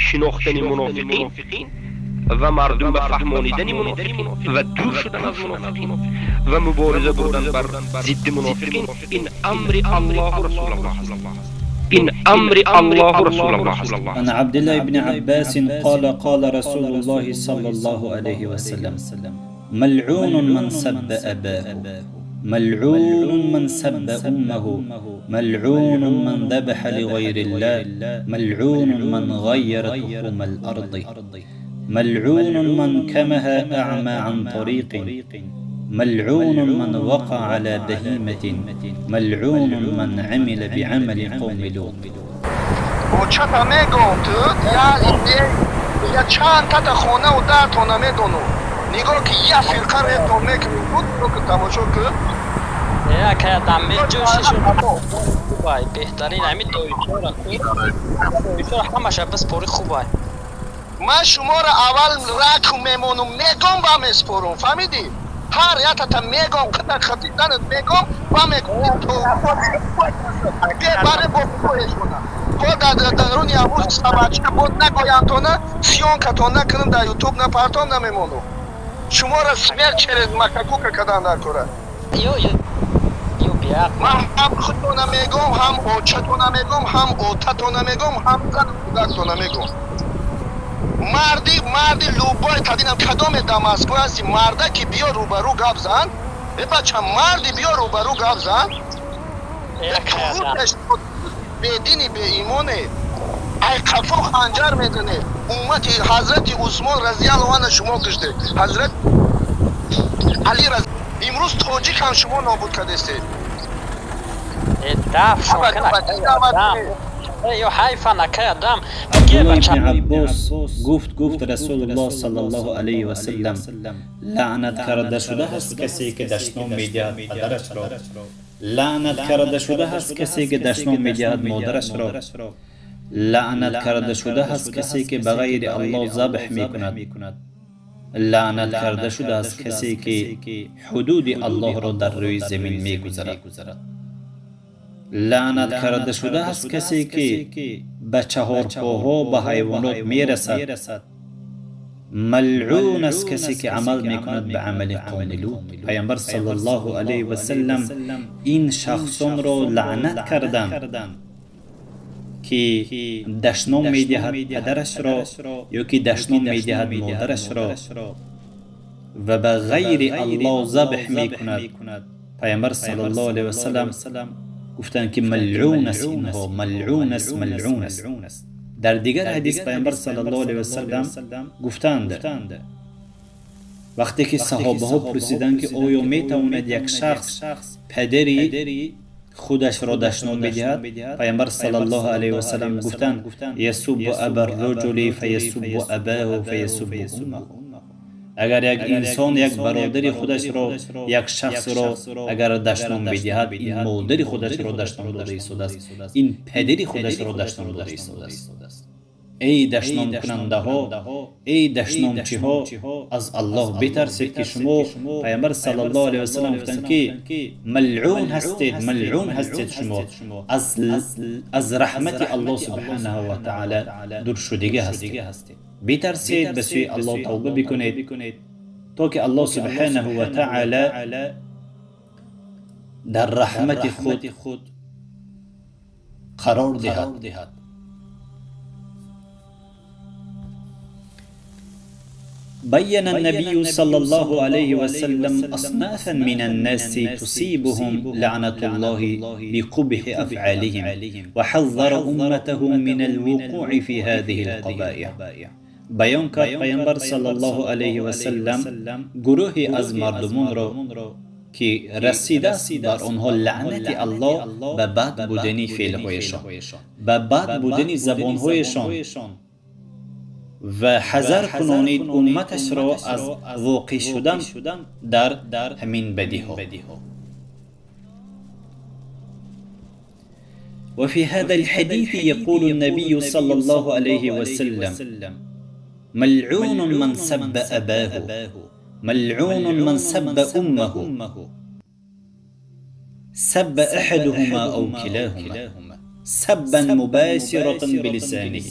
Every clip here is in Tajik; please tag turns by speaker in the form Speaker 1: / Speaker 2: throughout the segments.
Speaker 1: Шинохтани мунофиқин ва мардум ба фаҳмонидани мунофиқин ва дур шудан аз мунофиқин ва мубориза бурдан бар зидди мунофиқин, ин амри Аллоҳу Расулуллоҳ аст. Ин амри Аллоҳу Расулуллоҳ аст.
Speaker 2: عن عبد الله بن عباس قال: قال رسول الله صلى الله عليه وسلم: ملعون من سب أباه، ملعون من سب أمه، ملعون من ذبح لغير الله، ملعون من غير تخوم الأرض، ملعون من كمه أعمى عن طريق، ملعون من وقع على بهيمة، ملعون من عمل بعمل قوم لوط.
Speaker 3: Очата мегӯм, ту я чанд тата хонаву дартона медону. Нигоҳ ки, я фирқа ретон мекунӣ, буд ки тамошо кун.
Speaker 4: Ҷӯшишо хубай, беҳтарин ҳамин доишора, доишора ҳамаша биспори, хубай.
Speaker 3: Ман шуморо аввал ракм мемонум, мегом ба меспорум, фаҳмидӣ? Ҳар ятата мегом, қида хатиданат мегом ба мегом баре бо бо даруни ҳамун сабача бод нагояндтона, съёмкатон накунам, дар Ютуб напартом, намемонум. Шуморо смерть через макакука кадан дар кора. Ман ҳам худтона мегом, ҳам очатона мегом, ҳам отатона мегом, ҳам зану кӯдактона мегом. Марди, марди любой тадинам, кадоме дар Москва ҳасти, марда ки биё рӯбарӯ гап зан. Э бача, марди биё рӯбарӯ гап зан. Бедини беимоне, ай қафо ханҷар мезане. Уммати ҳазрати Усмон разиаллоҳу анҳу шумо куште, ҳазрат Али. Имрӯз тоҷик ҳам шумо нобуд кардестед.
Speaker 4: Даф ё ҳайфа накардам.
Speaker 2: Абдулло ибни Аббос гуфт, гуфт Расулуллоҳ саллаллоҳу алайҳи васаллам: лаънат карда шуда ҳаст касе ки дашном медиҳад падарашро, лаънат карда шуда ҳаст касе ки дашном медиҳад модарашро, лаънат карда шуда ҳаст касе ки ба ғайри Аллоҳ забҳ мекунад, лаънат карда шудааст касе ки ҳудуди Аллоҳро дар рӯи замин мегузарад, лаънат карда шудааст касе ки ба чаҳорпоҳо, ба ҳайвонот мерасад, малъун аст касе ки амал мекунад ба амали қавми Лут. Пайғамбар саллаллоҳу алайҳи васаллам ин шахсонро лаънат карданд, ки дашном медиҳад падарашро ё ки дашном медиҳад модарашро ва ба ғайри Аллоҳ забҳ мекунад. Пайғамбар саллаллоҳу алайҳи васаллам гуфтанд, ки малъун аст инҳо, малъун аст, малъун аст. Дар дигар ҳадис пайғамбар саллаллоҳу алайҳи васаллам гуфтанд, вақте ки саҳобаҳо пурсиданд, ки оё метавонад як шахс падари худашро дашном бидиҳад, пайғамбар саллаллоҳу алайҳи васаллам гуфтанд: يسب أبا الرجل فيسب أباه فيسب أمه. Агар як инсон як бародари худашро, як шахсро агар дашном бидиҳад, ин модари худашро дашном дода истодааст, ин падари худашро дашном дода истодааст. Эй дашномкунандаҳо, эй дашномчиҳо, аз Аллоҳ битарсед, ки шумо, пайғамбар саллаллоҳу алайҳи васаллам гуфтанд, ки малъун ҳастед, малъун ҳастед шумо, аз раҳмати Аллоҳ субҳанаҳу ва таъала дуршудагӣ ҳастед. Битарсед, ба сӯи Аллоҳ тавба бикунед, то ки Аллоҳ субҳанаҳу ва таъала дар раҳмати худ қарор диҳад. بين النبي صلى الله عليه وسلم أصنافا من الناس تصيبهم لعنة الله بقبح أفعالهم، وحذر أمته من الوقوع في هذه القبائح. Баён кард пайғамбар саллаллоҳу алайҳи васаллам гурӯҳе аз мардумонро, ки расидааст бар онҳо лаънати Аллоҳ ба бад будани феълҳояшон, ба бад будани забонҳояшон, ва ҳазар кунонид умматашро аз воқеъ шудан дар ҳамин бадиҳо. وفي هذا الحديث يقول النبي صلى الله عليه وسلم: ملعون من سب أباه، ملعون من سب أمه، سب أحدهما أو كلاهما سبا مباشرة بلسانه.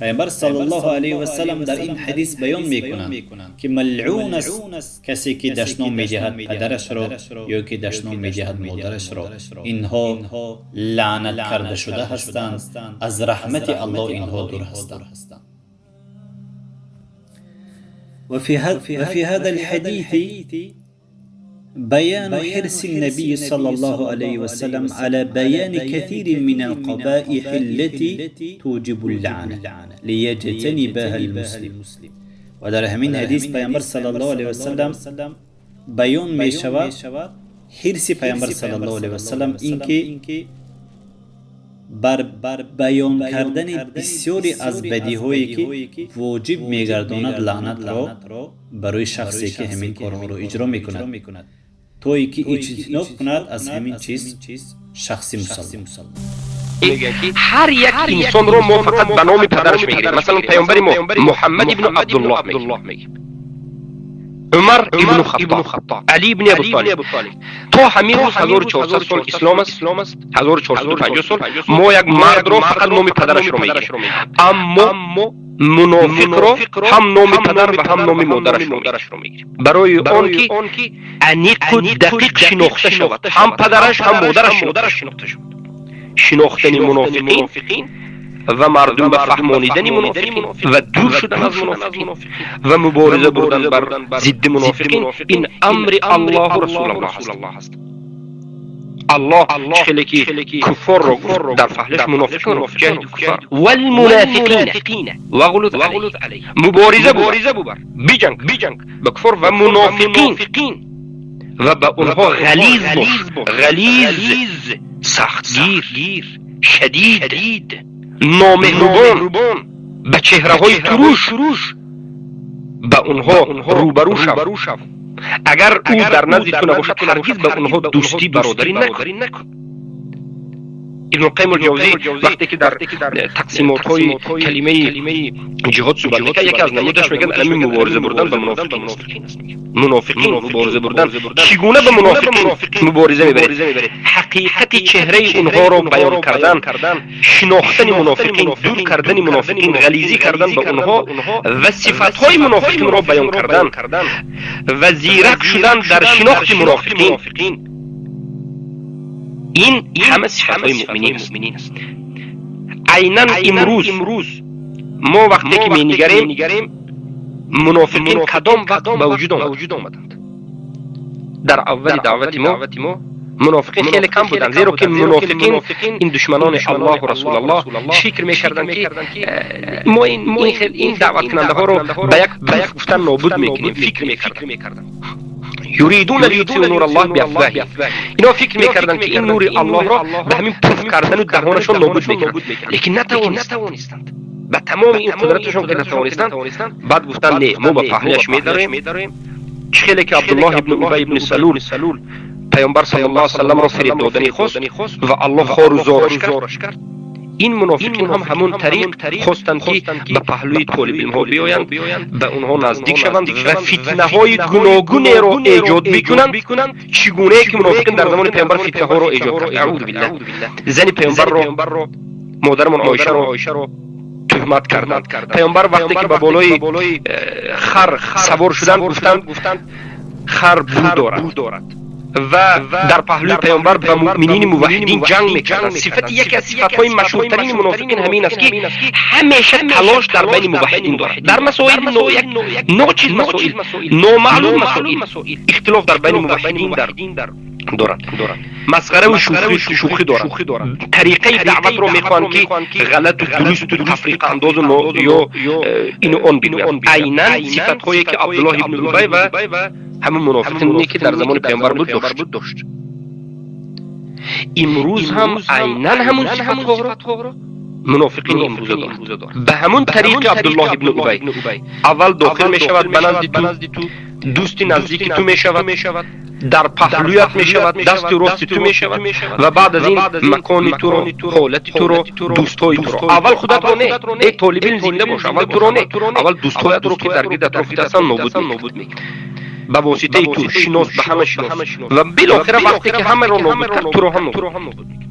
Speaker 2: Пайғамбар саллаллоҳу алайҳи васаллам дар ин ҳадис баён мекунанд, ки малъун аст касе ки дашном медиҳад падарашро ё ки дашном медиҳад модарашро. Инҳо лаънат карда шуда ҳастанд, аз раҳмати Аллоҳ инҳо дур ҳастанд. وفي هذا الحديث بيان حرص النبي صلى الله عليه وسلم على بيان كثير من القبائح التي توجب اللعنة ليجتنبها المسلم. و در همین حدیث پیامبر صلی الله علیه و سلم بیان می شود حرص پیامبر صلی الله علیه و سلم اینکه بر بیان کردن بسیاری از بدیهایی که واجب میگرداند لعنت را برای شخصی که همین کارها را اجرا میکند، تا اینکه اجتناب کند از همین چیز شخصی مسلمان.
Speaker 1: هر یک انسان رو ما فقط به نام پدرش میگیریم. مثلا پیامبر ما محمد ابن عبدالله میگیم، عمر ابن خطاب، علی ابن ابی طالب. تا همین روز 1400 سال اسلام است، 1450 سال ما یک مرد رو فقط نام پدرش رو میگیریم، اما منافق رو هم نام پدر و هم نام مادرش رو میگیریم، برای آن که انیق و دقیق شناخته شود، هم پدرش هم مادرش شناخته شود. شناختن منافقین و مردم به فهمانیدن منافقین و دور شدن از منافقین و مبارزه بردن بر ضد منافقین، این امر الله و رسول الله است. الله خیلی که کفار رو گفت در فهلش منافقین رو جهد کفار والمنافقین وغلظ علیه، مبارزه ببر، بجنگ به کفر و منافقین و به اونها غلیظ باش، غلیظ، سختگیر، شدید، نامهربان، به چهره های تروش به اونها روبرو شو. اگر او در نزد تو نباشد هرگز به اونها دوستی برادری نکن. ابن القیم الجوزی وقتی که در تقسیمات های کلمه جهاد صحبت میکنه، یکی از نمودش میگن همین مبارزه بردن به منافقین است. منافقین مبارزه بردن، چگونه به منافقین مبارزه میبرید؟ حقیقت چهره اونها رو بیان کردن، شناختن منافقین، دور کردن منافقین، غلیظی کردن به اونها و صفات های منافقین رو بیان کردن و زیرک شدن در شناخت منافقین. این همه صفات های مؤمنین است. عینا امروز ما وقتی که می‌نگریم منافقین کدام وقت به وجود آمدند؟ در اول دعوت ما منافقین خیلی کم بودند، زیرا که منافقین این دشمنان الله و رسول الله فکر می‌کردند که ما این دعوت کننده ها رو به یک گفتن نابود می‌کنیم. فکر می‌کردند یریدون لیطفئوا نور الله بافواههم، اینا فکر میکردند که این نور الله را به همین پف کردن و دهانشون نابود میکنند، لیکن نتوانستند. به تمام این قدرتشون که نتوانستند، بعد گفتند نه، ما به پهلش میداریم. چه که عبدالله ابن ابی ابن سلول پیامبر صلی الله علیه و سلم را فریب دادنی خواست و الله خار و زارش کرد. این منافقین هم همون طریق خواستند که به پهلوی طالب علم ها بیایند، به اونها نزدیک شوند و فتنه های گوناگون را ایجاد بکنند، چگونه که منافقین در زمان پیامبر فتنه ها را ایجاد کرد. اعوذ بالله. زن پیامبر را، مادرمان عایشه را تهمت کردند. پیامبر وقتی که به بالای خر سوار شدند گفتند خر بو دارد و در پهلوی پیامبر به مؤمنین موحدین جنگ میکردند. صفت یکی از صفتهای مشهورترین منافقین همین است که همیشه تلاش در بین موحدین دارد، در مسائل ناچیز، مسائل نامعلوم، مسائل اختلاف در بین موحدین دارد، مسخره و شوخی دارد. طریقه دعوت رو میخوان که غلط و درست و تفریق انداز و یا این و آن بگویند. عینا صفتهایی که عبدالله ابن ابی و همون منافقینی که در زمان پیامبر بود داشت. امروز هم عینا همون صفتها را منافقین امروز دارد. به همون طریق عبدالله ابن ابی اول داخل میشود به نزد تو، دوستی نزدیک تو میشود، در پهلویت میشود، دست راست تو میشود و بعد از این مکان تو رو، حالت تو رو، دوستای تو رو. اول خودت رو نه، ای طالب علم زنده باش، اول تو رو نه، اول دوستایت رو که در گرد اطرافت هستند نابود میکنی. به واسطه تو شناس به همه شناس و بالاخره وقتی که همه رو نابود کرد تو رو هم نابود میکنه.